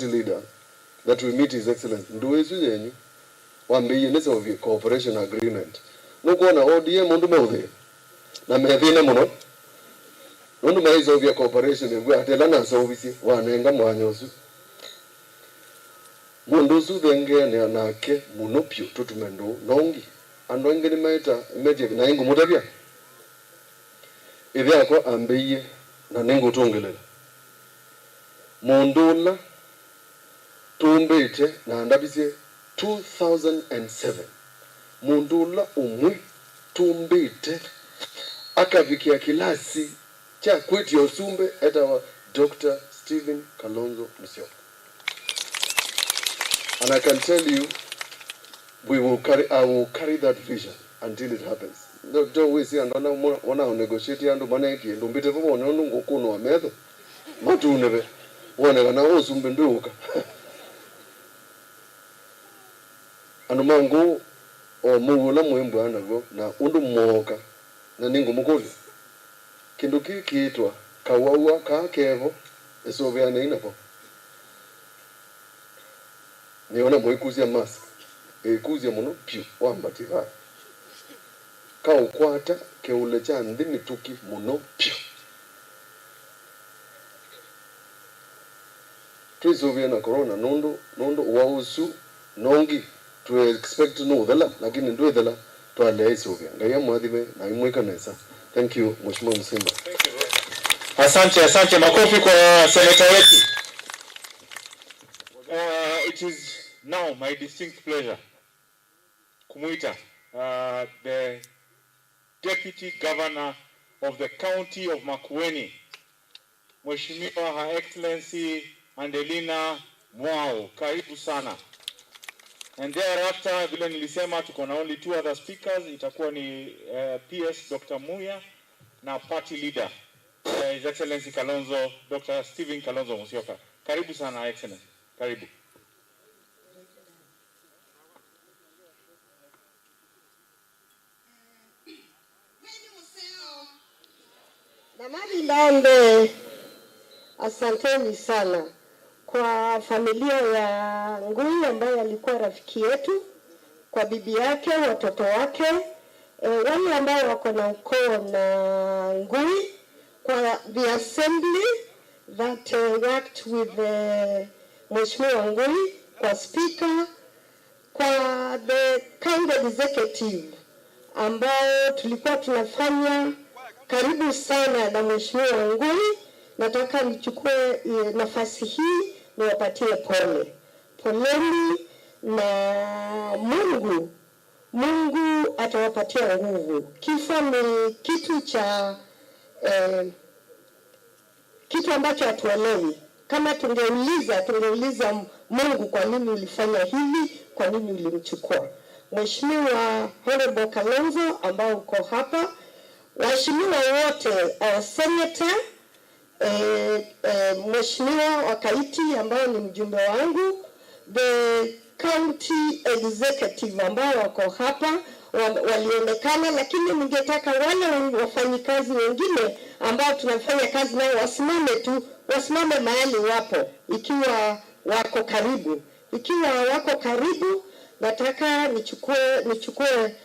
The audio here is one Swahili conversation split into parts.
Leader that we meet His Excellency nduwesu yenyu wambiie ni cooperation agreement nukuona ODM undu meuthi na methina muno nundu maisovia cooperation egwa atela na sovisie wanenga mwanya usu mundu usu thengene nake muno pyu tutume ndu nongi andu aingi ni maita metie na ingu mutavya ithe akwa ambiie na ningutungilela mundu ula tumbite na ndabisie 2007 mundu ula umwe tumbite akavikia kilasi cha kwiti usumbe etawa Dr. Stephen Kalonzo Musyoka. And I can tell you, I will carry that vision until it happens. No, don't we see and wana negotiate andu maneki ndumbite vomo nundu ngukuno wa metho matunebe wone kana usumbe nduka andu mangu o muula mwimbu anago na undu moka na ningu mukuli kindu ki kiitwa kawaua ka kevo esoveana inapo niona mwikuzia mask ikuzia muno pyu wambativa kaukwata keule cha nthi mituki muno pyu twisuvie na corona nundu nundu wausu nongi tu expect no thela lakini ndwithela twalea isuvia ngai amwathime na imwika nesa. Thank you Mheshimiwa Musimba. Asante, asante, makofi kwa seneta wetu. It is now my distinct pleasure kumuita the Deputy Governor of the County of Makueni, Mheshimiwa Her Excellency Andelina Mwau. Karibu sana. And thereafter, vile nilisema tuko na only two other speakers, itakuwa ni PS Dr. Muya na party leader His Excellency Kalonzo, Dr. Stephen Kalonzo Musyoka. Karibu sana Excellency. Karibu. Namali asanteni sana kwa familia ya Ngui ambaye alikuwa rafiki yetu, kwa bibi yake, watoto wake, wale ambao wako na ukoo na Ngui, kwa the assembly that worked with Mheshimiwa Ngui, kwa speaker, kwa the county executive ambao tulikuwa tunafanya karibu sana na Mheshimiwa Ngui. Nataka nichukue nafasi hii niwapatie pole. Poleni na Mungu. Mungu atawapatia nguvu. Kifo ni kitu cha kitu ambacho hatuelewi. Kama tungeuliza Mungu, kwa nini ulifanya hivi? Kwa nini ulimchukua? Mheshimiwa Honorable Kalonzo ambao uko hapa, waheshimiwa wote, our senator, Mheshimiwa Wakaiti ambao ni mjumbe wangu, the county executive ambao wako hapa walionekana, lakini ningetaka wale wafanyikazi wengine ambao tunafanya kazi nao wasimame tu, wasimame mahali wapo, ikiwa wako karibu. Ikiwa wako karibu, nataka nichukue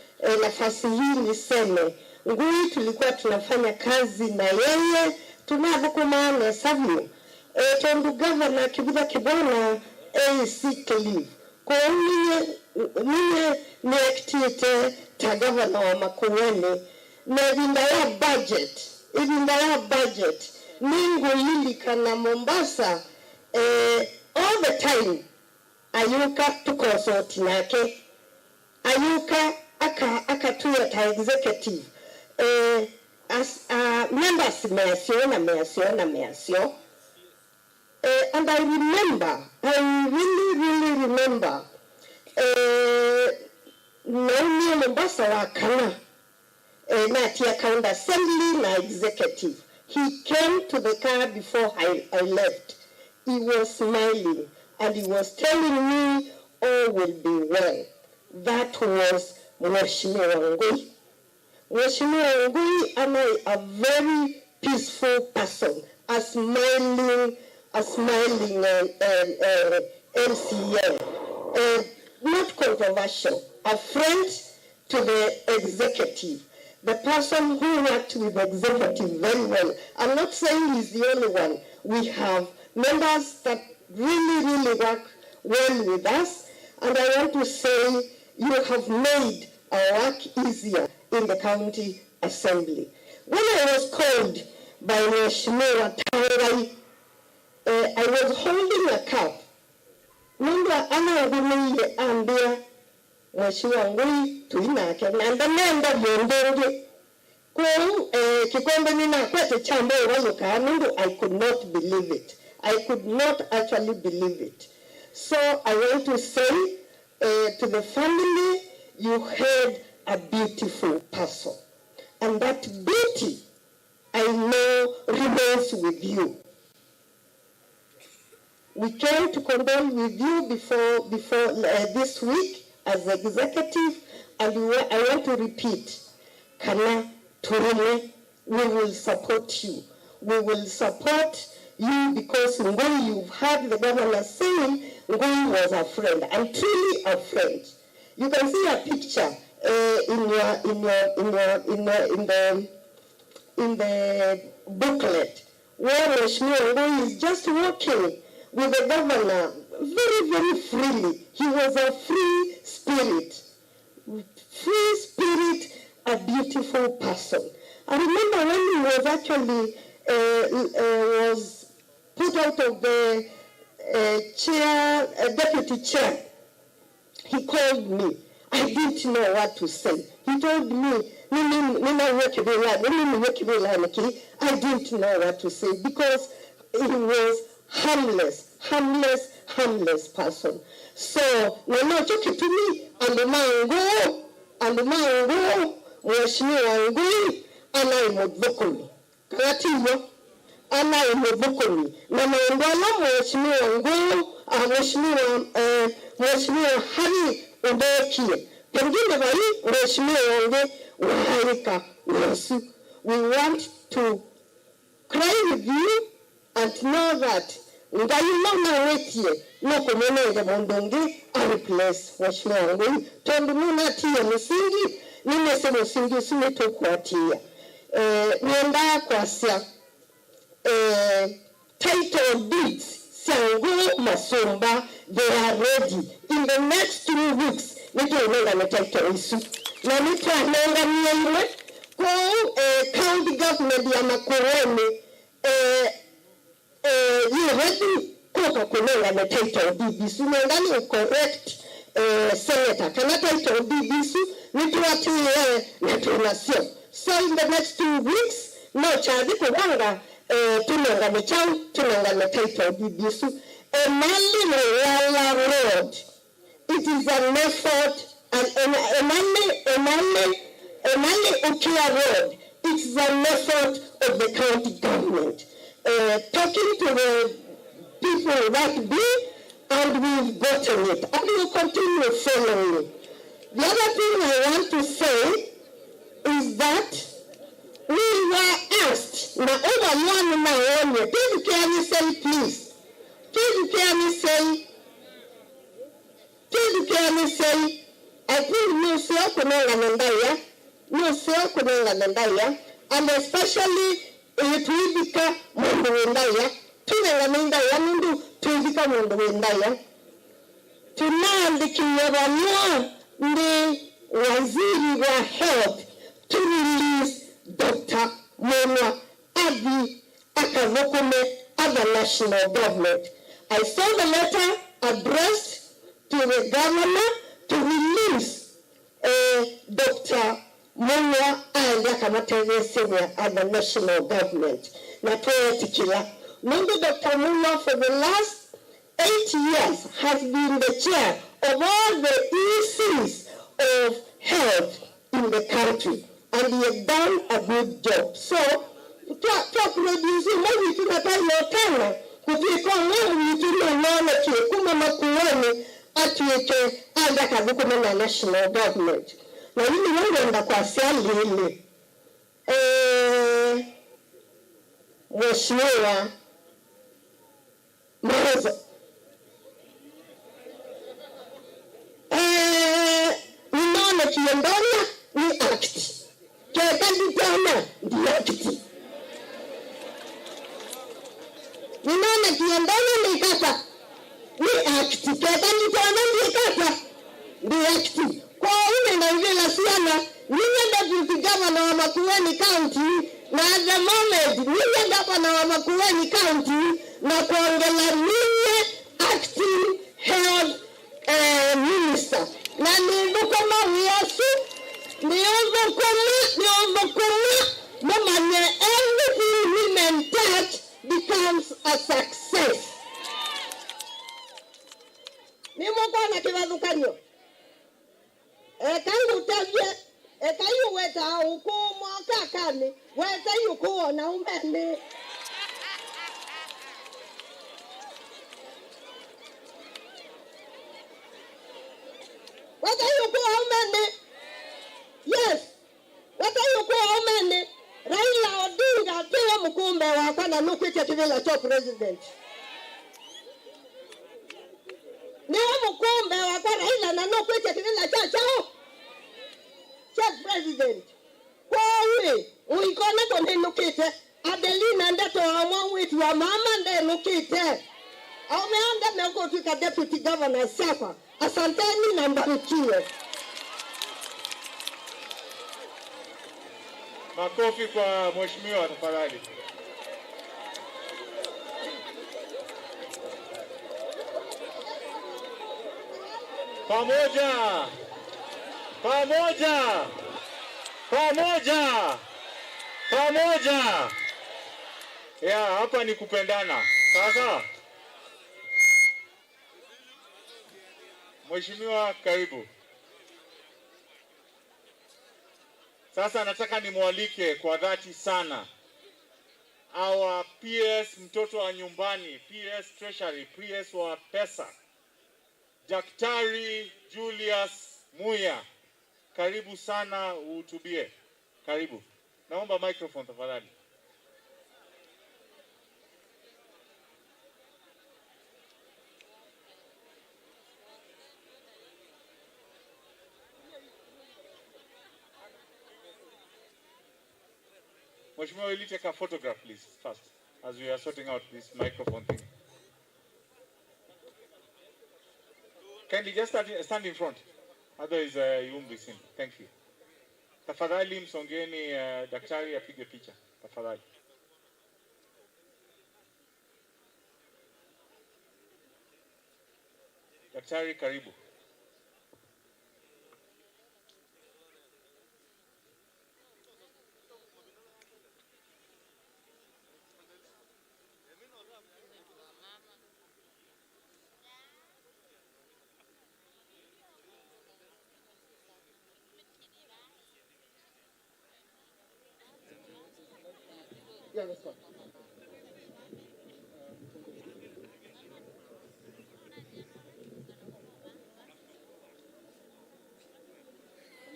nafasi hii niseme Ngui tulikuwa tunafanya kazi na yeye tunavukumane savio tondu governor Kivutha Kibwana sick leave kwa niye niaktite ta governor wa Makueni na ibinda ya budget, ibinda ya budget ningulilika Mombasa all the time ayuka tukosoti nake ayuka akatuya ta executive as members measio na measio na measio. And I remember, I really, really remember, naumia Mombasa wakana, na tia county assembly na executive. He came to the car before I left. He was smiling and he was telling me all will be well. That was Mheshimiwa Ngui. Mheshimiwa Ngui, am a very peaceful person, a smiling a smiling MCA, not controversial, a friend to the executive, the person who worked with the executive very well. I'm not saying he's the only one. We have members that really, really work well with us, and I want to say you have made our work easier in the county assembly. When I was called by Mheshimiwa Tangai, I was holding a cup. Mundu anahumiye ambia Mheshimiwa Ngui tuinake nanda nenda vyondenge kwa kikombe nina kwete chambe waluka nundu. I could not believe it. I could not actually believe it. So I want to say to the family, you had a beautiful person. And that beauty, I know, remains with you. We came to condole with you before this week as executive, and I want to repeat, Kana Turume, we will support you. We will support you because Ngui, you've heard the governor saying Ngui was a friend, and truly a friend. You can see a picture in your in your in your in the in the in the booklet where Mheshimiwa Ngui is just walking with the governor very, very freely. He was a free spirit. Free spirit, a beautiful person. I remember when he was actually was put out of the chair, deputy chair, he called me. I didn't know what to say. He told me, I didn't know what to say because he was harmless, harmless, harmless person. So, nenocho kitumi andumangu, Mheshimiwa Ngui anayemuthukumi. Katiyo anayemuthukumi. Na maendelo Mheshimiwa Ngui, Mheshimiwa Harry Ubekie. Pengine bali Mheshimiwa wange wahaika Yesu. We want to cry with you and know that ngai no wetie no kumenenge mundu ungi a replace Mheshimiwa Ngui tondu nunatie musingi nimese musingi usu nitukwatia nienda kwasya title deeds cia Masumba, they are ready. In the next 2 weeks nituunengane title isu na nitwanenganie imwe kuu county government ya Makueni yi ready kuka kunengane title deed isu nendani correct senator kana title deed isu nitwatie na tunasio. So in the next 2 weeks no chathi kubanga tunengane chau tunengane title deed isu. Emali Moyala Road, it is an effort, and Emali Ukia Road, it's an effort of the county government. Talking to the people that be, and we've gotten it, and we'll continue following. The other thing I want to say is that we were asked, na over one na onye, please can you say please? Please can you say, please can you say, I think nusio kunenga nendaya, nusio kunenga nendaya, and especially tuithika mundu wendaya, tunenga nendaya nundu tuithika mundu wendaya. Tunaandikia barua ndi waziri wa health to release Dr. Mulwa Abi akathukume at the national government. I saw the letter addressed to the governor to release Dr. Mulwa and akamategesewa at the national government. Na twetikila. Mungu Dr. Mulwa for the last 8 years has been the chair of all the ECs of health in the country, and he has done a good job. So, twa produce mwe tunatayotana kutwika mwe witu nona kuma Makueni atwike anda kathukuma na national government. Na ili wengenda kwa lili Mheshimiwa Morozo. Ninaona Kiondonya ni act. Kekanditana ndi act. Ninaona Kiondonya ni kata ni act. Kekanditana ndi kata ndi act. Kwa ule na vile siana ninye deputy governor wa Makueni County na at the moment ninye governor wa Makueni County na kuongela ninye acting health minister na nithukuma wiasu niuthukuma mumanye everything women touch becomes a success. Nimukona kivathukanio ekangutavye ekaiuweta ukumo kakani weta yukuona umene. Weta yukuwa umene. Yes. Weta yukuwa umene. Raila Odinga tiwe mukumbe wakwa na nukwitia kivila cha president. Niwe mukumbe wakwa Raila na nukwitia kivila cha chao cha president. Kwa uwe uikone konenukite Adelina ndeto wa mwitu wa mama ndenukite. Aumeanda mekotwika deputy governor sakwa. Asanteni na mbarikiwe. Makofi kwa mheshimiwa tafadhali. Pamoja. Pamoja. Pamoja. Pamoja. Ya, hapa ni kupendana. Sasa mheshimiwa, karibu. Sasa nataka nimwalike kwa dhati sana our PS mtoto wa nyumbani, PS Treasury, PS wa pesa, Daktari Julius Muya. Karibu sana uhutubie. Karibu. Naomba microphone tafadhali. Mheshimiwa, will you take a photograph, please, first, as we are sorting out this microphone thing. Kindly just stand in front, otherwise you won't be seen. Thank you. Tafadhali msongeni, daktari apige picha. Tafadhali. Daktari, karibu. Yeah, that's fine.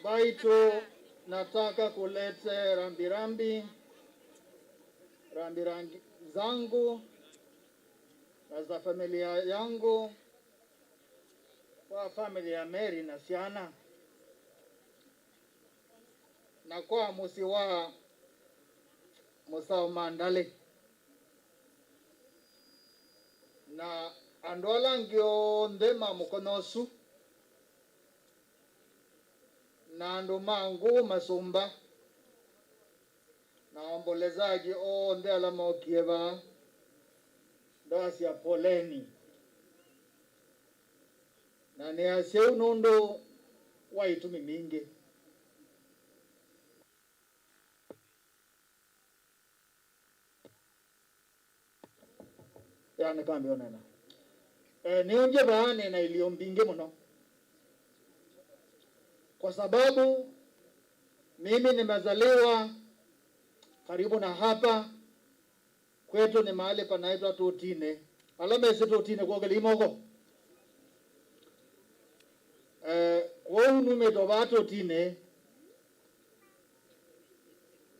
Baitu nataka kulete rambirambi zangu na za familia yangu kwa familia ya Mary na Siana na kwa musi wa Musau Mandale na andwala ngio ndema mukonosu na andu mangu masumba na ombolezaji onde alamokieva ndasi ya poleni na ni aseu nundu waitumi mingi. Yani kambio nena nionje baane na iliombinge muno kwa sababu mimi nimezaliwa karibu na hapa kwetu, ni mahali panaitwa Tutine. Alama si Tutine kwa galimoko kwa unume toba Tutine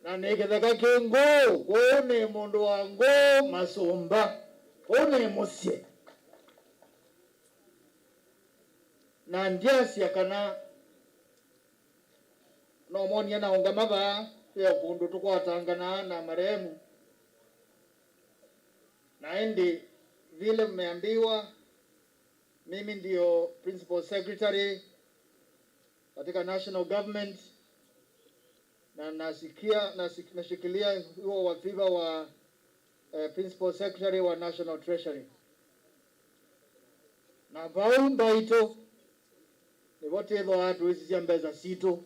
na nikitheka kingu kwa ni mundu wa ngu masumba. One musye na ndiasia kana no monia na ungamava ya kundu tukwatangana na marehemu. Na endi vile mmeambiwa, mimi ndio principal secretary katika national government, na nashikilia huo wadhifa wa principal secretary wa National Treasury. Na vau mbaito nivotethwa watu isi cia mbesa situ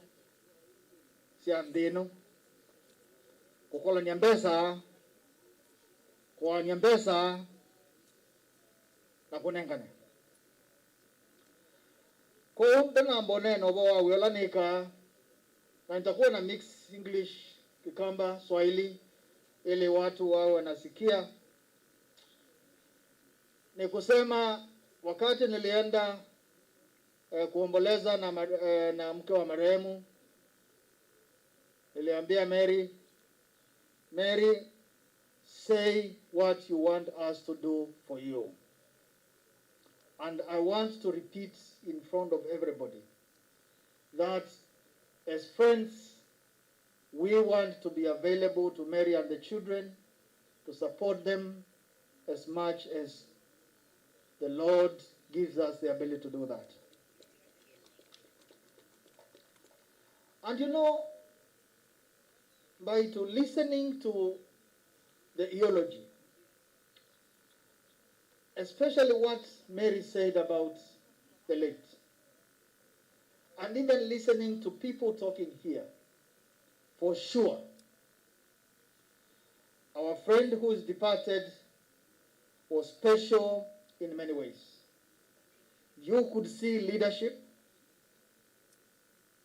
cia nthino kukolania mbesa, kuania mbesa na kunengane. Kwa ndanambo neno bo wa wiola na nitakuwa na mix English, Kikamba, Swahili ili watu wao wanasikia. Ni kusema wakati nilienda kuomboleza na mke wa marehemu, niliambia Mary, Mary, say what you want us to do for you. And I want to repeat in front of everybody that as friends, we want to be available to Mary and the children, to support them as much as the Lord gives us the ability to do that. And by to listening to the eulogy, especially what Mary said about the late, and even listening to people talking here, for sure, our friend who is departed was special in many ways. You could see leadership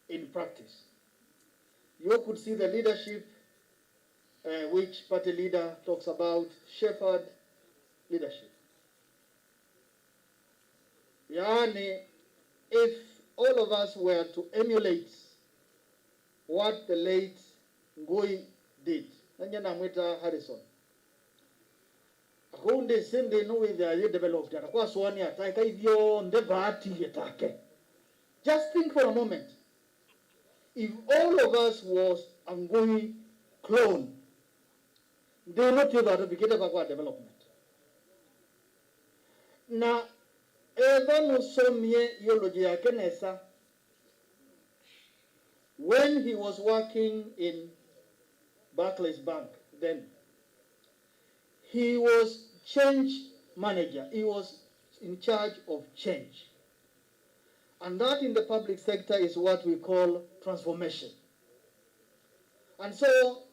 in practice. You could see the leadership which party leader talks about, shepherd leadership. Yani, if all of us were to emulate what the late Ngui did, nanya namwita Harrison. Akunde sende no with the developed atakuwa swani ataika hivyo ndevati yetake. Just think for a moment. If all of us was a Ngui clone, they not that begin kwa development. Na eva nusomie eulogy yake nesa. When he was working in Barclays Bank then, he was change manager. He was in charge of change. And that in the public sector is what we call transformation. And so,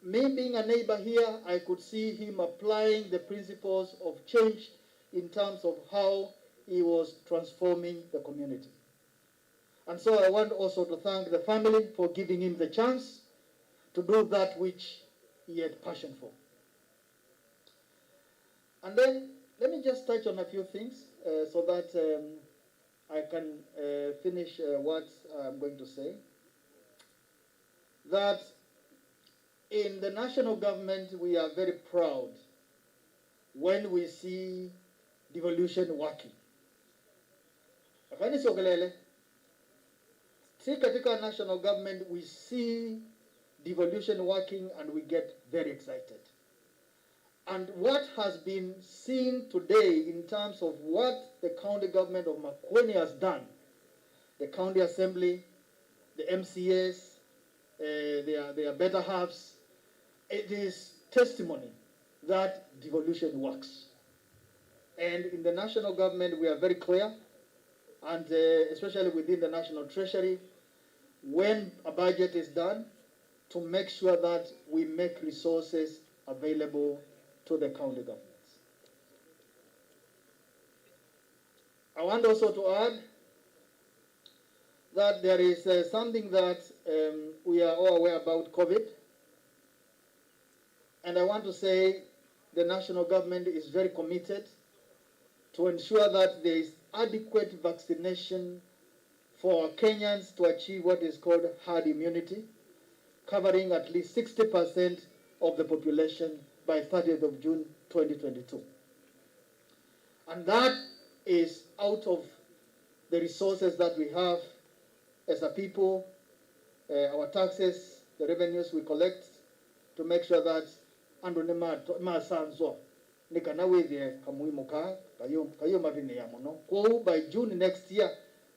me being a neighbor here, I could see him applying the principles of change in terms of how he was transforming the community. And so I want also to thank the family for giving him the chance to do that which he had passion for. And then let me just touch on a few things so that I can finish what I'm going to say. That in the national government, we are very proud when we see devolution working. See, katika national government, we see devolution working and we get very excited. And what has been seen today in terms of what the county government of Makueni has done, the county assembly, the MCAs, their better halves, it is testimony that devolution works. And in the national government, we are very clear, and especially within the National Treasury, when a budget is done, to make sure that we make resources available to the county governments. I want also to add that there is something that we are all aware about, COVID. And I want to say the national government is very committed to ensure that there is adequate vaccination for Kenyans to achieve what is called herd immunity, covering at least 60% of the population by 30th of June 2022. And that is out of the resources that we have as a people, our taxes, the revenues we collect, to make sure that andu ni masanzwa ni kana withie kamuimu ka kayo mavini ya muno. Kwa by June next year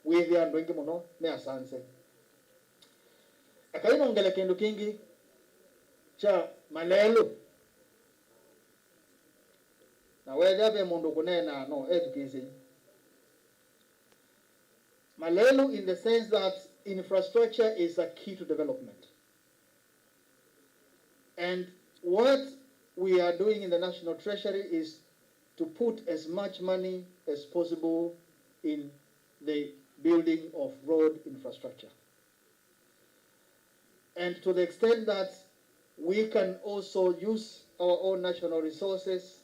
withie andu ingi muno me asanze. Akaino ngele kindu kingi cha malelu. Na wethe be mundu kunena no education. Malelu in the sense that infrastructure is a key to development. And what we are doing in the National Treasury is to put as much money as possible in the building of road infrastructure. And to the extent that we can also use our own national resources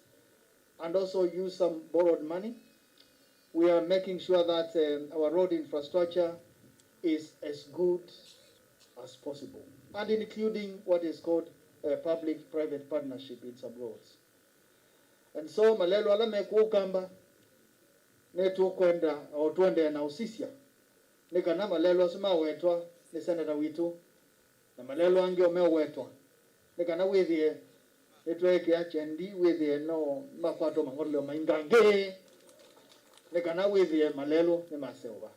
and also use some borrowed money, we are making sure that our road infrastructure is as good as possible, and including what is called a public-private partnership in some roads. And so malelo alame kuukamba netu kwenda au tuende na usisia nikana malelo asema wetwa ni senator witu na malelo angi omewetwa nikana withie nitweke achendi withie no makwato mangorleo maingange nikana withie malelo ni masewa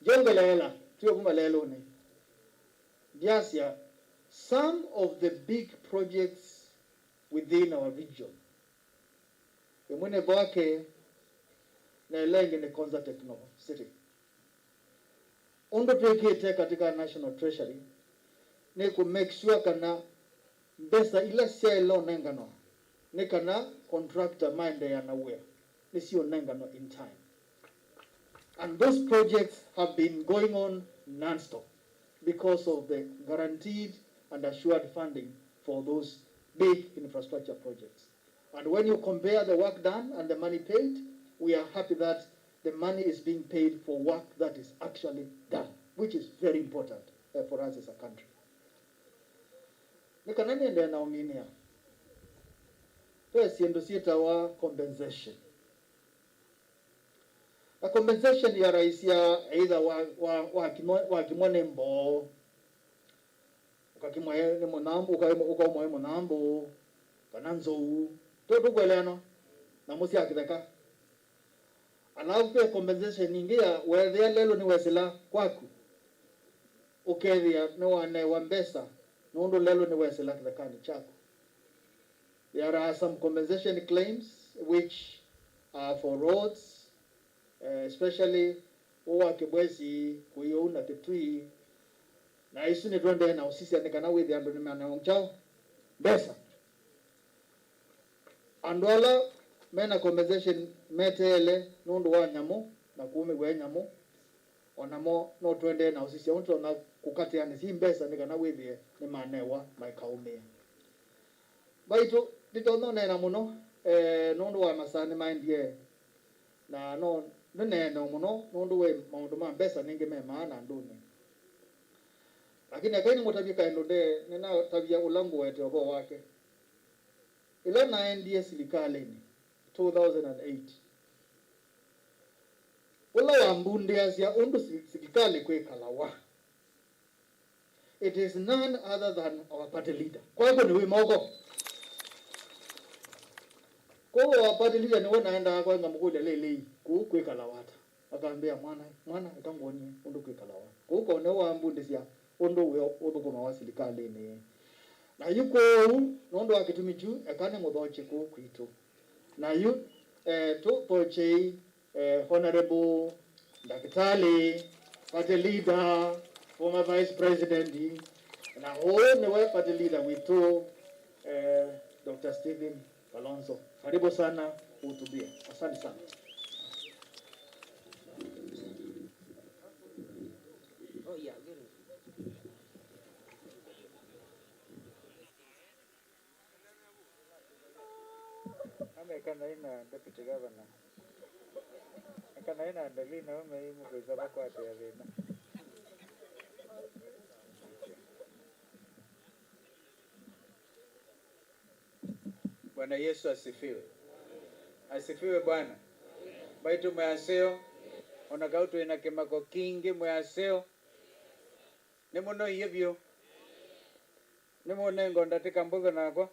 jongelela tuyo malelo ni diasia. Some of the big projects within our region. Imwene bwake na elenge ni Konza Techno City. Ondo tuwekete katika National Treasury ni ku make sure kana mbesa ila sia ilo nengano ni kana contractor mind ya nawea ni sio nengano in time. And those projects have been going on non-stop because of the guaranteed and assured funding for those big infrastructure projects. And when you compare the work done and the money paid, we are happy that the money is being paid for work that is actually done, which is very important for us as a country. Compensation. A compensation ya raisia either wa kimone mbo ukakimwa ni munambu ukaumwa munambu kana nzou to tukweleno na musi akitheka. Alafu pe compensation ingia wethia lelo ni wesila kwaku ukethia ni wane wa mbesa nundu lelo ni wesila kithekani chako. There are some compensation claims which are for roads, especially uwa kibwezi kuiona kitui na isu ni twende na usisi andikana with andu ni mana chao besa andwala mena compensation metele nundu wa nyamu na kuume gwe nyamu onamo no twende na usisi untu na kukatia ni si mbesa nikana with ni manewa maikaume baitu nditono nena muno nundu wa masani mindie na no nene muno nundu we maundu ma mbesa ningi me maana nduni. Lakini akaini mutabia kaendo de nina tabia ulangu wete obo wake ila naendie silikalini 2008 ula wa mbunde azia undu silikali kwekalawa. It is none other than our party leader. Kwa hivyo ni wimoko kwa our party leader ni wanaenda kwa ngamukule lele ku kwekalawata. Akaambia mwana mwana akangoni undu kwekalawa kuko ne wa mbunde sia undu we uthukuma wa silikali ni na yuko nundu wa kitumi chu akane muthoche ku kwitu na yu tu thoche honorable Daktari party leader former vice president na ho ni we party leader witu Dr. Stephen Kalonzo. Karibu sana uhutubie. Asante sana. Oh yeah. Amekana ina deputy governor. Akana ina ndalina wame imu kuizaba kwa ate ya zina. Bwana Yesu asifiwe. Asifiwe Bwana. Baitu mwaseo ona kau twina kimako kingi mwaseo ni muno iyevyo ni munengo ndatika mbutho nakwa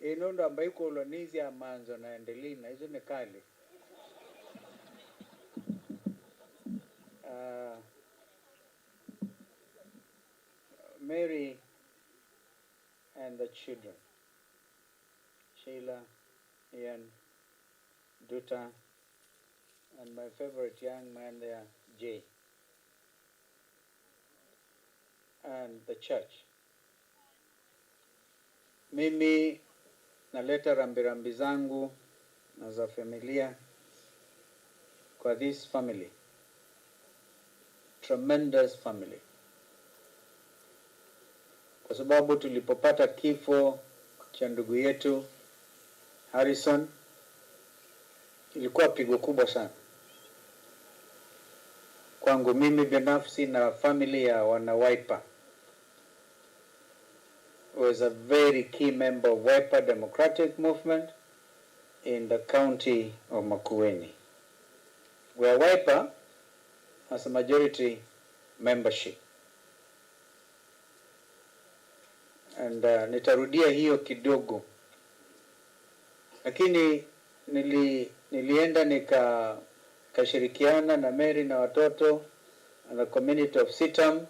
ino ndo ambaye ikulwa ya manzo na endelina hizo ni kali. Mary and the children, Sheila, Ian, Duta, and my favorite young man there, Jay, and the church. Mimi naleta rambirambi zangu na za familia kwa this family, tremendous family, kwa sababu tulipopata kifo cha ndugu yetu Harrison ilikuwa pigo kubwa sana kwangu mimi binafsi na family ya wana Wiper. Was a very key member of Wiper Democratic Movement in the county of Makueni, where Wiper has a majority membership. And nitarudia hiyo kidogo, lakini nilienda nikashirikiana na Mary na watoto and the community of CITAM.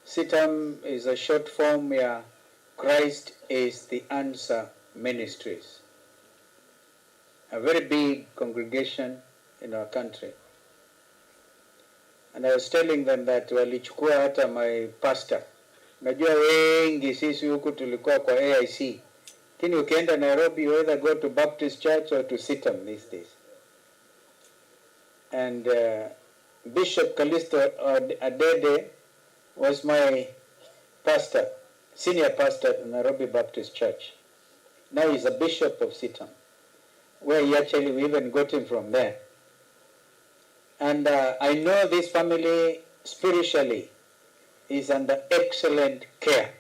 CITAM is a short form ya Christ is the Answer Ministries, a very big congregation in our country. And I was telling them that walichukua hata my pastor. Najua wengi sisi huku tulikuwa kwa AIC, lakini ukienda Nairobi you either go to Baptist Church or to CITAM these days. And Bishop Callisto Adede was my pastor, senior pastor at Nairobi Baptist Church. Now he's a bishop of CITAM, where he actually, we even got him from there. And I know this family spiritually is under excellent care.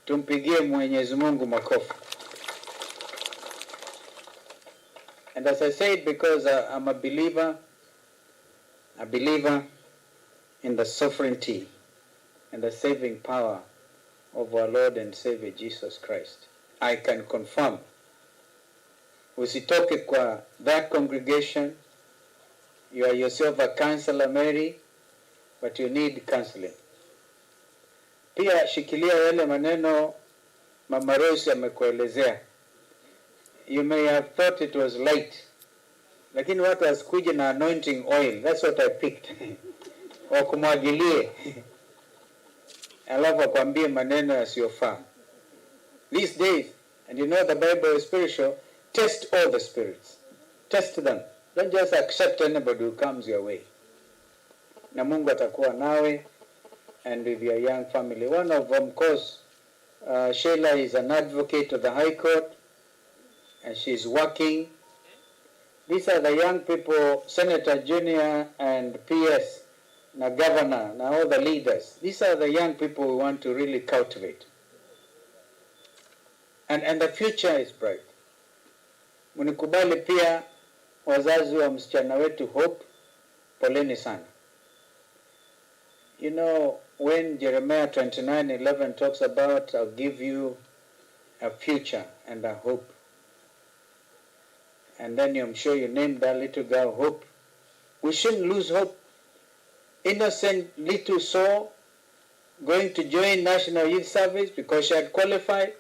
Tumpigie Mwenyezi Mungu makofi. And as I said, because I'm a believer in the sovereignty and the saving power of our Lord and Savior Jesus Christ. I can confirm. Usitoke kwa that congregation. You are yourself a counselor, Mary, but you need counseling. Pia shikilia yale maneno Mama Rose amekuelezea. You may have thought it was light, lakini watu wasikuje na anointing oil. That's what I picked. Wakumwagilie alafu akwambie maneno yasiyofaa. These days, and you know the Bible is spiritual, test all the spirits. Test them. Don't just accept anybody who comes your way. Na Mungu atakuwa nawe and with your young family. One of them, of course, Sheila is an advocate of the High Court, and she's working. These are the young people, Senator Junior and PS, na governor, na all the leaders. These are the young people we want to really cultivate. And the future is bright. Mnikubali pia wazazi wa msichana wetu Hope, poleni sana. You know, when Jeremiah 29:11 talks about, I'll give you a future and a hope. And then I'm sure you named that little girl Hope. We shouldn't lose hope. Innocent little soul going to join National Youth Service because she had qualified,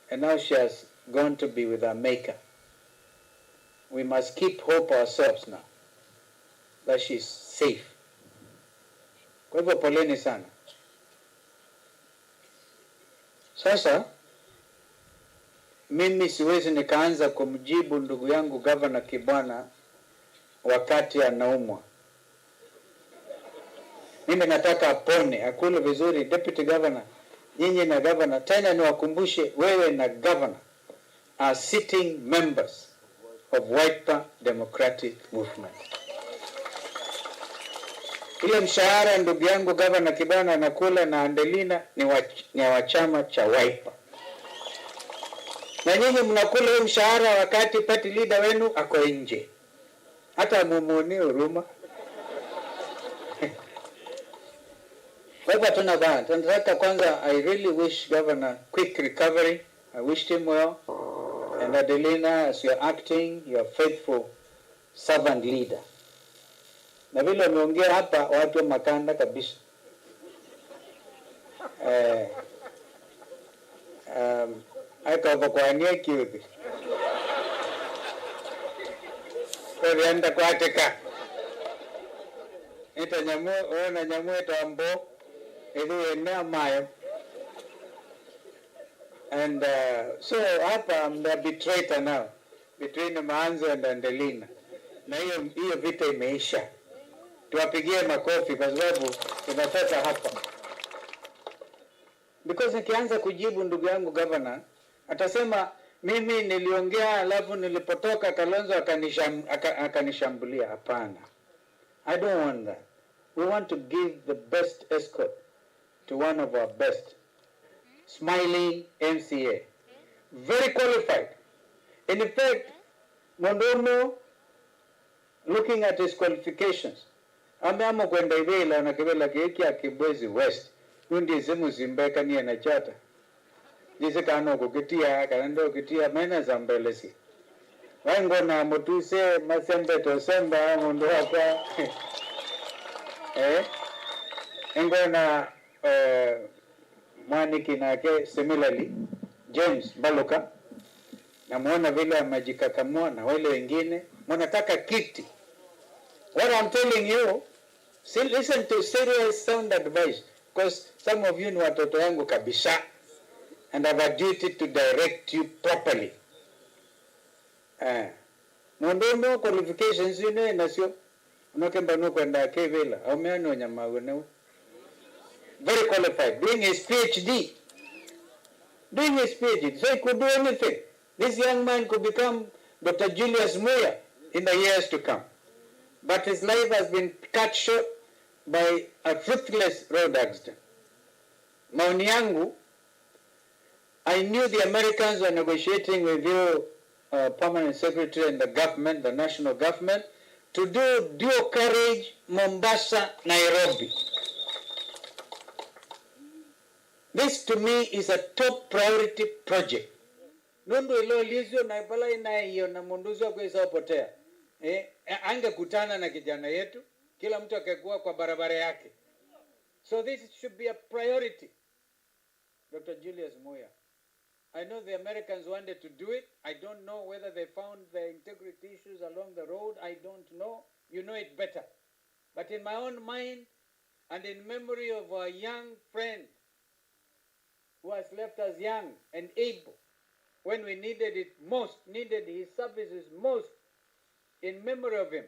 and now she has gone to be with her maker. We must keep hope ourselves now that she's safe. Kwa hivyo poleni sana. Sasa mimi siwezi nikaanza kumjibu ndugu yangu Governor Kibwana wakati anaumwa. Mimi nataka apone, akule vizuri. Deputy Governor, nyinyi na governor, tena niwakumbushe wewe na governor are sitting members of Wiper Democratic Movement. Ile mshahara ndugu yangu Governor Kibwana anakula na Andelina ni wa chama cha Wiper. Na nyinyi mnakula hiyo mshahara wakati party leader wenu ako nje, hata mumuonee huruma. Kwa hivyo hatuna baya, tunataka kwanza, I really wish governor quick recovery. I wish him well. And Adelina, as you are acting, you are faithful servant leader. Na vile umeongea hapa, watu wa makanda kabisa. Akavakwania kiuthi kwelienda kwatika ita nyamu ona nyamu etambo ithuĩ amayo and so hapa I'm the arbitrator now between Maanzo and Andelina, na hiyo hiyo vita imeisha. Tuwapigie makofi kwa sababu tumefika hapa, because nikianza kujibu ndugu yangu governor atasema mimi niliongea alafu nilipotoka Kalonzo akanishambulia. Hapana, I don't want that. We want to give the best escort to one of our best smiling MCA, very qualified. In fact, Mondomo, looking at his qualifications, ameama kwenda ivela na kivela kiki akibwezi West nundi simuzimbeka niye na chata jise kano kukitia kanando kukitia maina za mbelesi waingona mutuse masembe tosemba mundu wakwa engona Mwaniki nake similarly James Baluka, namuona vile amejikakamua na wale wengine mnataka kiti. What I'm telling you, see, listen to serious sound advice because some of you ni watoto yangu kabisa and I have a duty to direct you properly. Mundu qualifications ino nasio unokemba nukwenda kevela aumeano nyamago. Very qualified, doing his PhD. Doing his PhD, so he could do anything. This young man could become Dr. Julius Muya in the years to come. But his life has been cut short by a fruitless road accident. Maoni yangu, I knew the Americans were negotiating with you, permanent secretary and the government, the national government, to do dual carriage Mombasa, Nairobi. This to me is a top priority project. Nundu ilo lizio na ipala ina iyo na munduzi wa kuisa upotea. Angekutana na kijana yetu, kila mtu akekuwa kwa barabara yake. So this should be a priority. Dr. Julius Muya. I know the Americans wanted to do it. I don't know whether they found the integrity issues along the road. I don't know. You know it better. But in my own mind and in memory of our young friend who has left us young and able when we needed it most, needed his services most, in memory of him,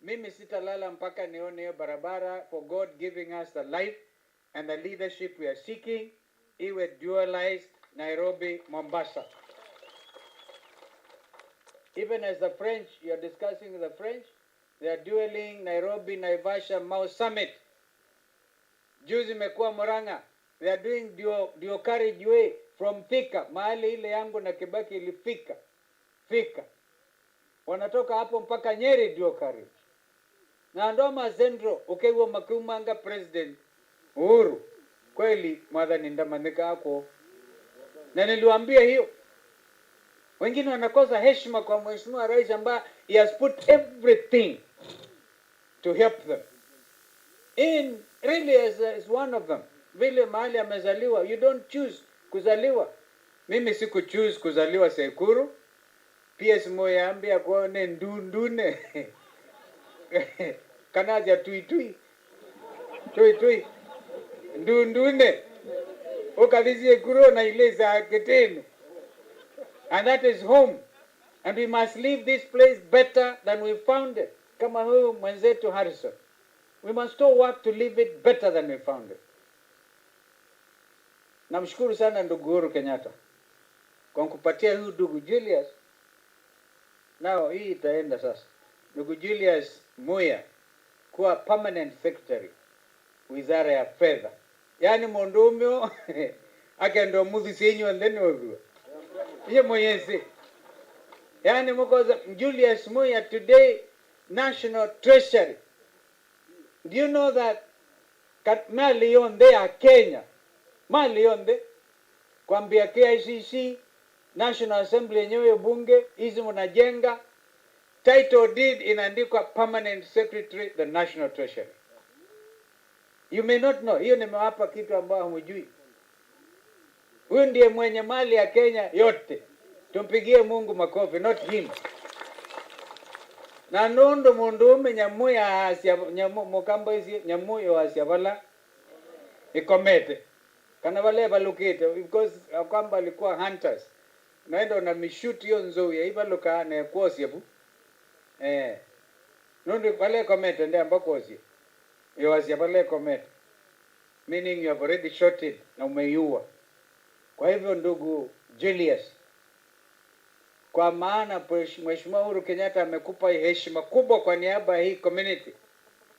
mimi sitalala mpaka nione hiyo barabara, for God giving us the life and the leadership we are seeking, iwe dualized Nairobi, Mombasa. Even as the French, you are discussing with the French, they are dueling Nairobi, Naivasha, Mau Summit. Juzi imekuwa Murang'a. They are doing dual carriageway from Thika, mahali ile yangu na Kibaki ilifika. Fika. Wanatoka hapo mpaka Nyeri dual carriage. Na Ndoma Central ukewa makumanga President Uhuru. Kweli mwathani ndamanika ako. Na niliwaambia hiyo. Wengine wanakosa heshima kwa Mheshimiwa Rais ambaye he has put everything to help them. In really as one of them. Vile mahali amezaliwa, you don't choose kuzaliwa. Mimi siku choose kuzaliwa Sekuru. PS Moya ambia kuone ndundune. Kanaja tui tui. Tui tui. Ndundune. Ukalizie kuro na ileza ketenu. And that is home. And we must leave this place better than we found it. Kama huyu mwenzetu Harrison. We must all work to leave it better than we found it. Namshukuru sana ndugu Uhuru Kenyatta kwa kupatia huyu ndugu Julius. Nao hii itaenda sasa. Ndugu Julius Muya kuwa permanent secretary Wizara ya Fedha. Yaani mondumio ake ndo muthi sinyu and then wewe. Ye mwenyezi. Yani mukoza Julius Muya today National Treasury. Do you know that mali yonde ya Kenya, mali yonde kwambia KICC, National Assembly yenyewe bunge hizi mnajenga, title deed inaandikwa Permanent Secretary the National Treasury. You may not know, hiyo nimewapa kitu ambayo hamujui. Huyu ndiye mwenye mali ya Kenya yote. Tumpigie Mungu makofi, not him. Na nundu mundu ume nyamu ya asia nyamu mukambo isi nyamu yo asia vala ikomete kana vale balukite because kwamba alikuwa hunters naenda na mishuti yo nzou ya ibaluka na kuosia bu nundu vale komete ndi amba kuosia yo asia vale komete, meaning you have already shot it na umeiua. Kwa hivyo ndugu Julius, kwa maana Mheshimiwa Uhuru Kenyatta amekupa heshima kubwa kwa niaba ya hii community.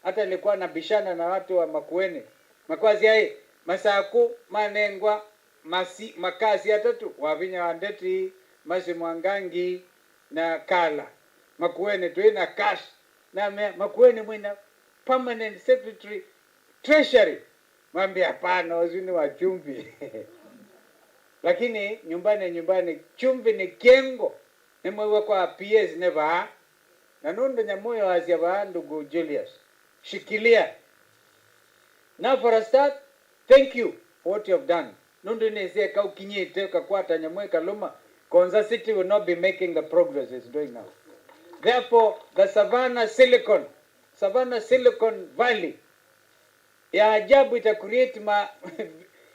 Hata nilikuwa nabishana na watu wa Makueni makwazi ai masaku manengwa masi makazi atatu wavinya wandeti masi mwangangi na kala Makueni tuina cash na Makueni mwina permanent secretary treasury mwambie hapana, wazuni wa chumvi. Lakini nyumbani nyumbani chumvi ni kengo nimwewe kwa PS neva na nundu nyamuyo azia ba ndugu Julius shikilia. Now for a start, thank you for what you have done. Nundu neze ka ukinyite kakwata nyamwe kaluma Konza City will not be making the progress it's doing now. Therefore the Savannah Silicon Valley ya ajabu ita create ma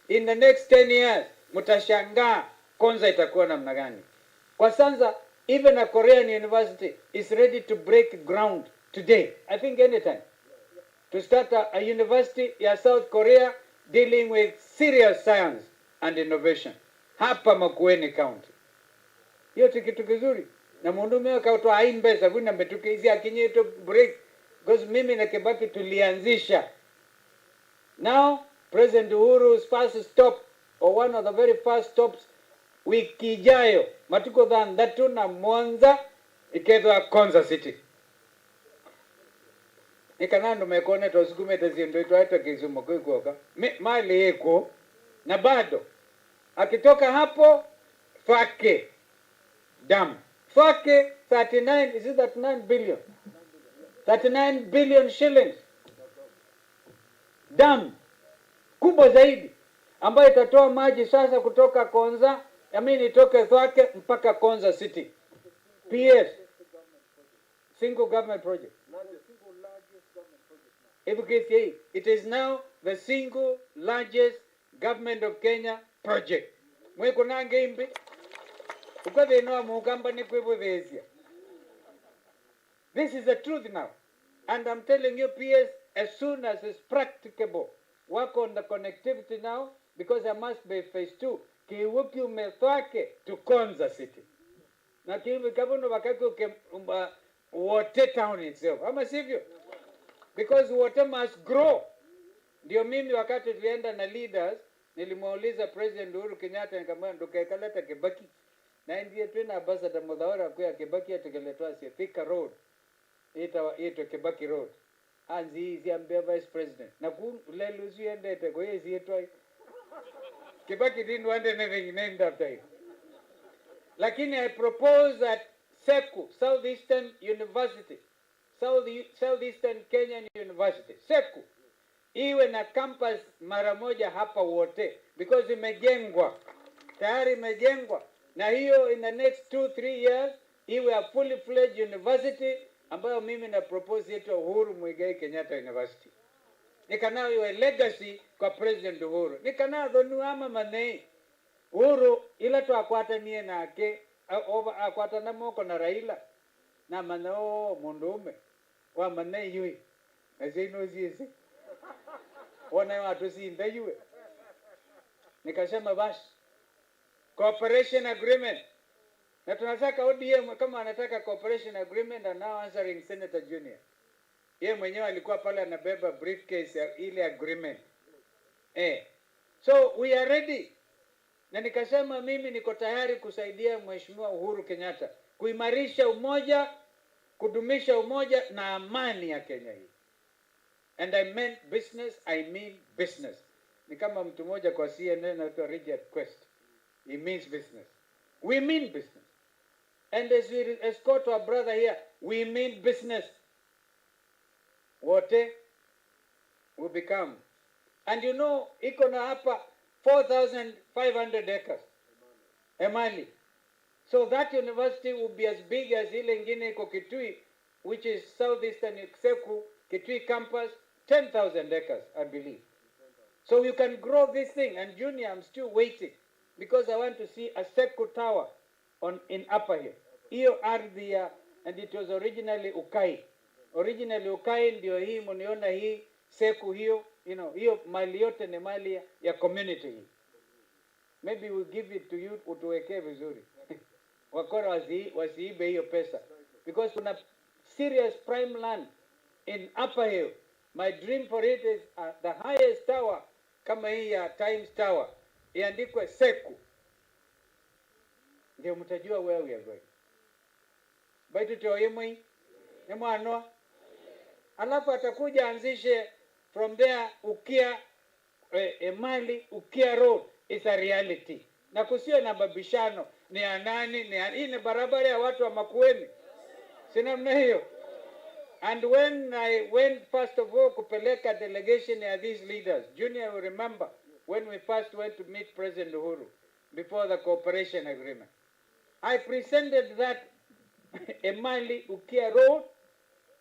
in the next 10 years mtashangaa Konza itakuwa namna gani. Kwa sasa even a Korean university is ready to break ground today, I think anytime, to start a university ya South Korea dealing with serious science and innovation hapa Makueni County. Hiyo ni kitu kizuri. Na mundu akatoa aimbesa kuna mbetuke hizi akinye to break because mimi na Kibaki tulianzisha. Now President Uhuru's first stop or one of the very first stops wiki ijayo matuko thandatu na mwanza ikethwa Konza City. Ikanando mekone tosukumete zindu itwaitwa Kisumu kwikuoka mali iko na bado akitoka hapo Thwake Dam. Thwake 39, is it 39 billion? 39 billion shillings. Dam kubwa zaidi ambayo itatoa maji sasa kutoka Konza, I mean itoke Thwake mpaka Konza City. PS single government project. FKCA, it is now the single largest government of Kenya project. Mweko nange imbi. Ukathenoa mukamba ni kwibuthicia. This is the truth now. And I'm telling you, PS, as soon as it's practicable, work on the connectivity now, because there must be phase 2. Kiwuki umethwake to Konza City. Na kiwi kabuno wakati uke, Wote town itself. Ama sivyo? Because water must grow. Ndio mimi wakati tulienda na leaders, nilimuuliza President Uhuru Kenyatta, nikamwambia ndukekaleta Kibaki. Na ndiye tena ambassador Muthaura kwa Kibaki atekeletwa si Thika Road. Ita ito Kibaki Road. Anzi hizi ambia Vice President. Na ku lelu ziendete kwa yezi yetu. Kibaki didn't want anything named after him. Lakini I propose that SEKU, Southeastern University, Southeastern Kenyan University, SEKU, iwe na campus mara moja hapa wote, because imejengwa tayari, imejengwa na hiyo in the next 2-3 years iwe a fully fledged university ambayo mimi na propose yetu Uhuru Muigai Kenyatta University. Nikanao iwe legacy kwa President Uhuru. Nikanao dhonu ama manei Uhuru ila twakwatanie nake akwatana moko na Raila na manao mundume wa manei yui na sino zizi wana watu sinda yue. Nikasema basi cooperation agreement, na tunataka ODM kama anataka cooperation agreement, and now answering Senator Junior, yeye mwenyewe alikuwa pale anabeba briefcase ya ile agreement. So we are ready. Na nikasema mimi niko tayari kusaidia Mheshimiwa Uhuru Kenyatta kuimarisha umoja, kudumisha umoja na amani ya Kenya hii. And I meant business, I mean business. Ni kama mtu mmoja kwa CNN anaitwa Richard Quest. He means business. We mean business. And as we escort our brother here, we mean business. Wote will become. And you know, iko na hapa 4,500 acres. Emali. So that university will be as big as ile ingine iko Kitui, which is southeastern Seku, Kitui campus, 10,000 acres, I believe. So you can grow this thing. And Junior, I'm still waiting because I want to see a Seku tower on in Upper Hill. Hiyo ardhi ya, and it was originally Ukai. Originally Ukai ndio hii mniona hii Seku hiyo, hiyo mali yote ni mali ya community hii. Maybe we'll give it to you utuwekee vizuri. Wakora wasiibe hiyo pesa. Because kuna serious prime land in Upper Hill. My dream for it is the highest tower kama hii ya Times Tower iandikwe Seku. Ndio mtajua where we are going. Baitu toyemwe ni mwana. Alafu atakuja anzishe from there Ukia Emali Ukia Road is a reality. Na kusiwe na mabishano ni ya nani, ni ya, hii ni barabara ya watu wa Makueni. Si namna hiyo? And when I went first of all kupeleka delegation ya these leaders, Junior will remember when we first went to meet President Uhuru before the cooperation agreement. I presented that Emali Ukia Road.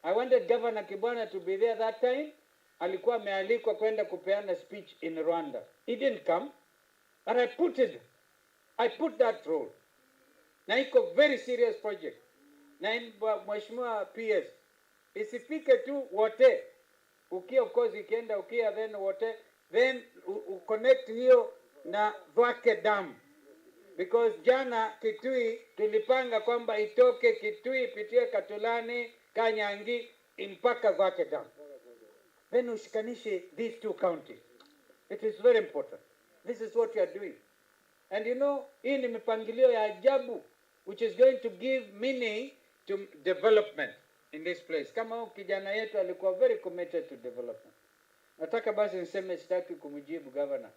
I wanted Governor Kibwana to be there that time. Alikuwa amealikwa kwenda kupeana speech in Rwanda. He didn't come, but I put it. I put that road. Na iko very serious project. Na Mheshimiwa PS, isifike tu wote. Ukia of course ikienda Ukia then wote, then u connect hiyo na Thwake Dam. Because jana Kitui tulipanga kwamba itoke Kitui ipitie Katulani, Kanyangi mpaka Thwake Dam. Then ushikanishe these two counties. It is very important. This is what you are doing. And you know, hii ni mipangilio ya ajabu which is going to give meaning to development in this place. Kama huyu kijana yetu alikuwa very committed to development. Nataka basi niseme sitaki kumjibu governor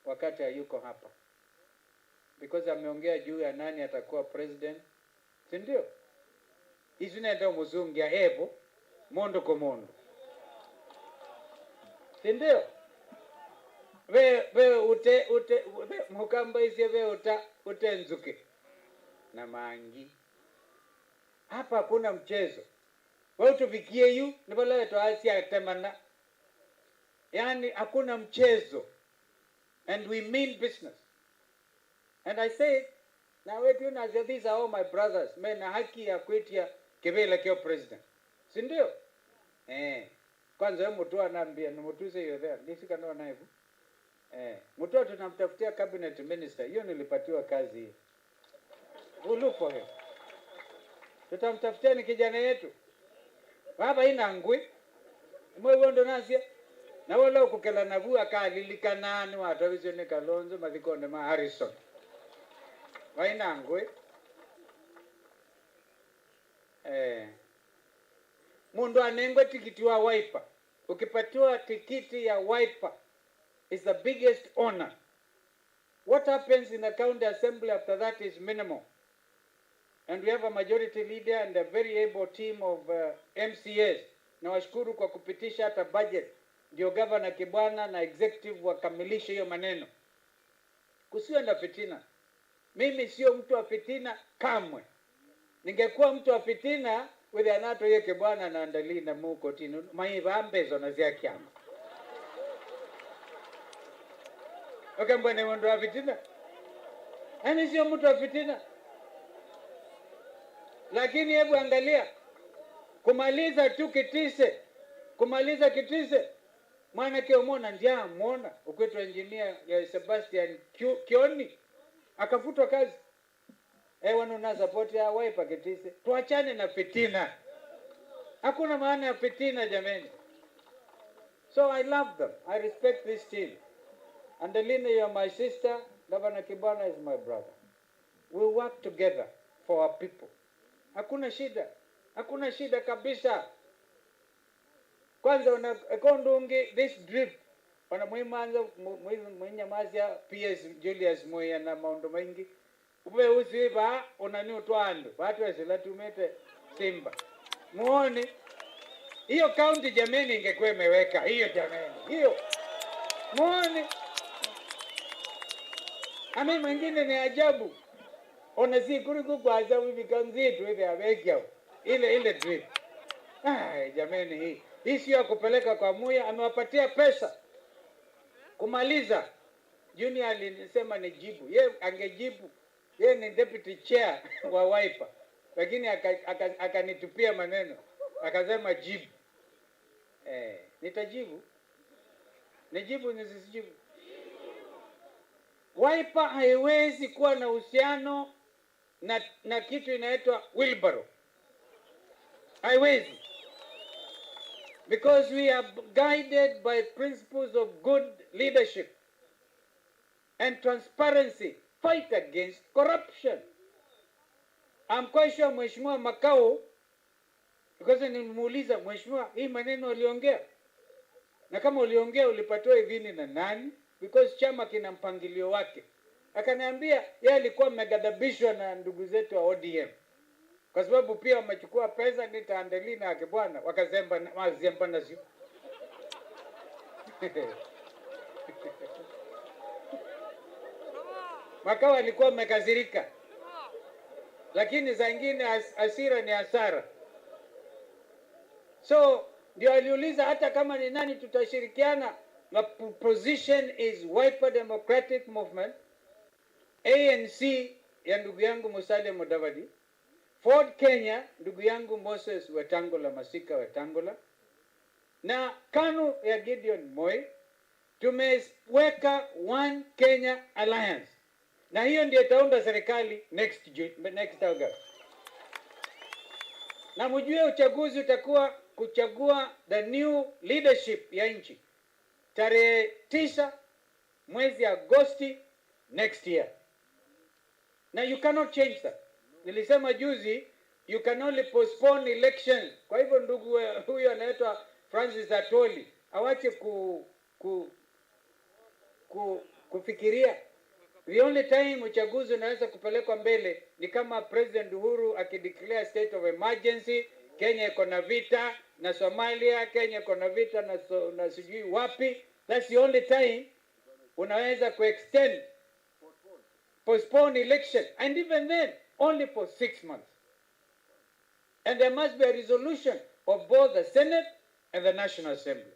wakati hayuko hapa. Because ameongea juu ya nani atakuwa president. Si ndio? Hizi ndio mzungu ya ebo mondo kwa mondo. Si ndio? We ute ute we, mukamba isi we uta utenzuke na mangi. Hapa hakuna mchezo. Wewe utufikie yu ni bala toasia temana. Yani hakuna mchezo. And we mean business. And I say now wait you know, these are all my brothers. Men na haki ya kuitia kibela kio president. Si ndio? Kwanza wewe mtu anaambia ni mtu sio there. Nisika ndo naye. Mtu tunamtafutia cabinet minister. Hiyo nilipatiwa kazi hiyo. We look for him. Tutamtafutia ni kijana yetu. Baba ina ngwi. Mwe ndo nasia. Na wala kukela na vua kalilikana ni watu wizio ni Kalonzo mathikonde ma Harrison. Waina ngwi. Mundu anengwe tikiti wa Wiper. Ukipatiwa tikiti ya Wiper is the biggest honor. What happens in the county assembly after that is minimal. And we have a majority leader and a very able team of MCAs. Nawashukuru kwa kupitisha hata budget. Ndio Governor Kibwana na executive wakamilishe hiyo maneno. Kusiwe na fitina. Mimi sio mtu wa fitina kamwe. Ningekuwa mtu wa fitina with anato yeke Kibwana na andalina muko tino maivambezo na ziakiama. Okay, mbona mtu wa fitina? Yaani sio mtu wa fitina. Lakini hebu angalia kumaliza tu Kitise, kumaliza Kitise. Mwana kiomona ndia muona ukwetu engineer ya Sebastian Kioni akafutwa kazi. Wana support ya Wiper Kitise. Tuachane na fitina. Hakuna maana ya fitina jameni. So I love them. I respect this team. Andelina, you are my sister. Governor Kibwana is my brother. We work together for our people. Hakuna shida, hakuna shida kabisa. Kwanza una kondungi this drip ona mwimanza mwinyamazia PS Julius Muya na maundu maingi ube uziva onani utwandu watu wesilatumete Simba muone hiyo county jameni, ingekuwa imeweka hiyo jameni, hiyo muone. Ami mwingine ni ajabu ona si kuri kugwaza wivika nzitu hivi awekyao ile ile drip. Ai, jameni, hii sio ya kupeleka kwa Muya, amewapatia pesa kumaliza. Junior alisema ni jibu, ye angejibu, ye ni deputy chair wa Wiper, lakini akanitupia maneno akasema jibu. Nitajibu, nijibu nisisijibu? Wiper haiwezi kuwa na uhusiano na kitu inaitwa wheelbarrow, haiwezi, because we are guided by principles of good leadership and transparency, fight against corruption. I'm quite sure Mheshimiwa Makau, because nilimuuliza Mheshimiwa, hii maneno uliongea, na kama uliongea ulipatiwa idhini na nani? Because chama kina mpangilio wake. Akaniambia yeye alikuwa ameghadhabishwa na ndugu zetu wa ODM kwa sababu pia wamechukua pesa ni taandelina yake bwana, wakazemba wazemba nazio. Makau alikuwa amekasirika, lakini saa ingine hasira ni hasara. So ndio aliuliza hata kama ni nani tutashirikiana. The position is Wiper Democratic Movement, ANC ya ndugu yangu Musalia Mudavadi, Ford Kenya ndugu yangu Moses Wetangula Masika Wetangula, na KANU ya Gideon Moi. Tumeweka One Kenya Alliance, na hiyo ndio itaunda serikali next August. Na mjue uchaguzi utakuwa kuchagua the new leadership ya nchi tarehe 9 mwezi Agosti next year. Now you cannot change that. Nilisema juzi you can only postpone election. Kwa hivyo ndugu huyu anaitwa Francis Atwoli awache kufikiria. The only time uchaguzi unaweza kupelekwa mbele ni kama President Uhuru akideclare state of emergency. Kenya iko na vita na Somalia, Kenya iko na vita na sijui wapi. That's the only time unaweza kuextend, postpone election, and even then only for 6 months. And there must be a resolution of both the Senate and the National Assembly.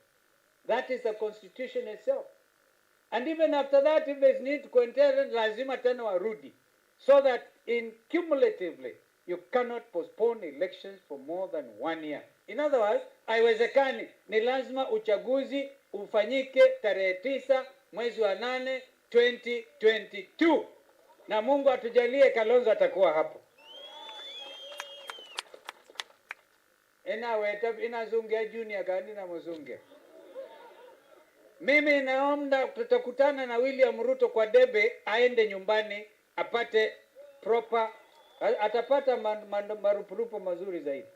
That is the constitution itself. And even after that, if there's need to contest, lazima tena warudi. So that in cumulatively, you cannot postpone elections for more than 1 year. In other words, haiwezekani. Ni lazima uchaguzi ufanyike tarehe 9 mwezi wa 8 2022. Na Mungu atujalie Kalonzo atakuwa hapo. Ina weta, ina zungia junior gani na mzungia. Mimi naomba tutakutana na William Ruto kwa debe, aende nyumbani apate proper, atapata marupurupu mazuri zaidi.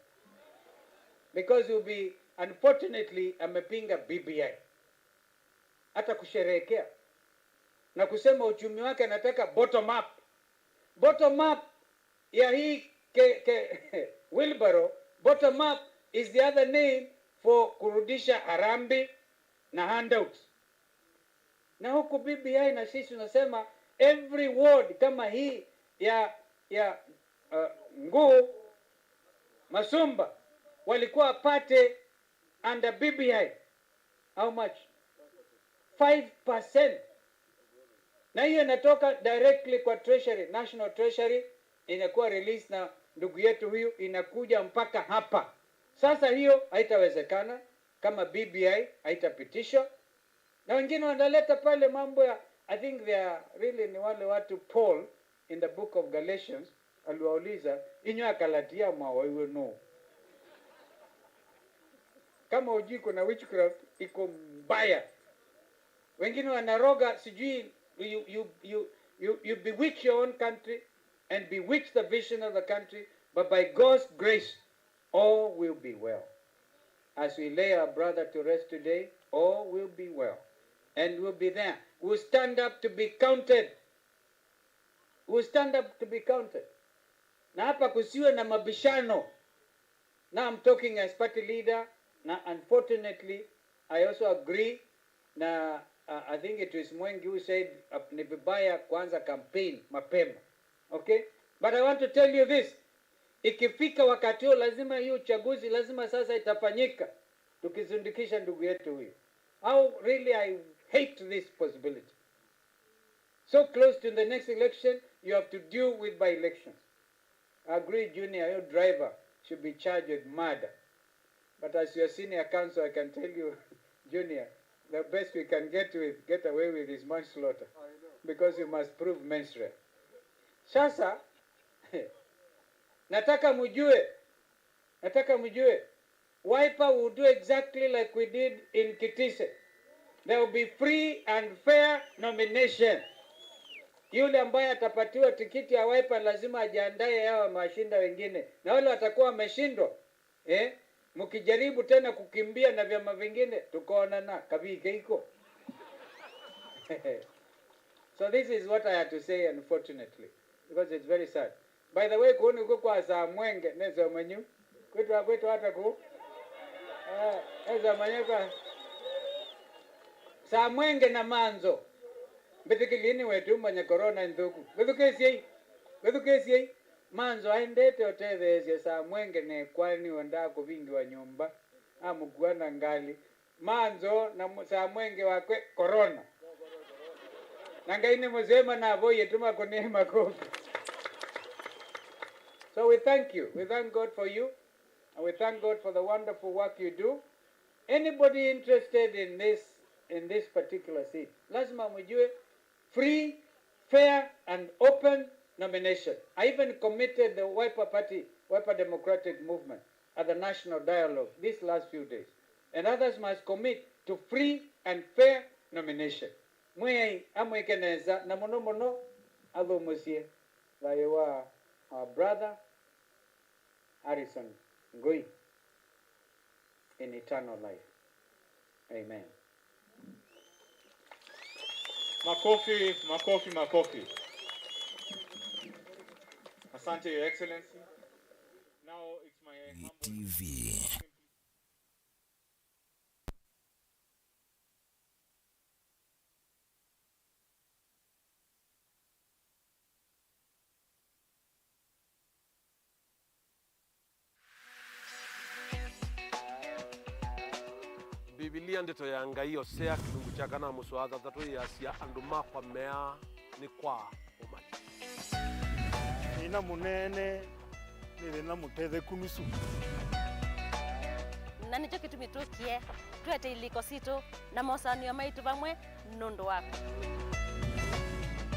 Because he'll be, unfortunately, amepinga BBI. Hata kusherehekea na kusema uchumi wake anataka bottom up. Bottom up ya hii wheelbarrow, bottom up is the other name for kurudisha harambee na handouts. Na huku BBI na sisi tunasema every ward kama hii ya Nguu Masumba walikuwa wapate under BBI how much? 5%. Na hiyo inatoka directly kwa Treasury, National Treasury inakuwa release na ndugu yetu huyu, inakuja mpaka hapa. Sasa hiyo haitawezekana kama BBI haitapitishwa. Na wengine wanaleta pale mambo ya, I think they are really ni wale watu Paul in the book of Galatians aliwauliza inywa Galatia mwa no. Kama hujui kuna witchcraft iko mbaya. Wengine wanaroga sijui You bewitch your own country and bewitch the vision of the country, but by God's grace, all will be well. As we lay our brother to rest today, all will be well. And we'll be there. We'll stand up to be counted. We'll stand up to be counted. Na hapa kusiwe na mabishano. Now I'm talking as party leader. Now, unfortunately, I also agree. Na I think it was Mwengi who said ni vibaya kuanza campaign mapema. Okay? But I want to tell you this. Ikifika wakati huo lazima hiyo uchaguzi lazima sasa itafanyika. Tukizundikisha ndugu yetu huyu. How really I hate this possibility. So close to the next election, you have to deal with by elections. I agree, Junior, your driver should be charged with murder. But as your senior counsel, I can tell you, Junior, the best we can get away with is manslaughter. Because you must prove mens rea. Sasa, nataka mjue, Wiper will do exactly like we did in Kitise. There will be free and fair nomination. Yule ambaye atapatiwa tikiti ya Wiper lazima ajiandae yao mashinda wengine. Na wale watakuwa wameshindwa. Mkijaribu tena kukimbia na vyama vingine, tukaonana kabike iko. So this is what I had to say, unfortunately, because it's very sad. By the way, kuoni uko kwa saa mwenge nezo mwenyu. Kwetu kwetu hata ku. Nezo mwenyu kwa saa mwenge na manzo. Mbetikilini wetu mwenye corona nthuku. Wethukesi manzo aendete otethesye saa mwenge ne kwani wenda kuvingiwa nyumba amukuana ngali manzo na saa mwenge wakwe corona. Na ngaine muzema na avoye tuma kone makofi. So we thank you. We thank God for you. And we thank God for the wonderful work you do. Anybody interested in this particular seat, lazima mjue free, fair and open nomination. I even committed the Wiper Party, Wiper Democratic Movement at the National Dialogue these last few days. And others must commit to free and fair nomination. Mwe amwekeneza na mono mono alomusie layewa our brother Harrison Ngui in eternal life. Amen. Makofi, makofi, makofi. Asante, Your Excellency. Now it's my humble TV. Biblia ndeto ya Ngai Hosea kilungu cha kana muswatha tatu yasia andu makwa mea ni kwa umati nina munene nithina mutethe kunusu na nicho kitumi tukie twete iliko situ na mosanio maitu vamwe nundu waku.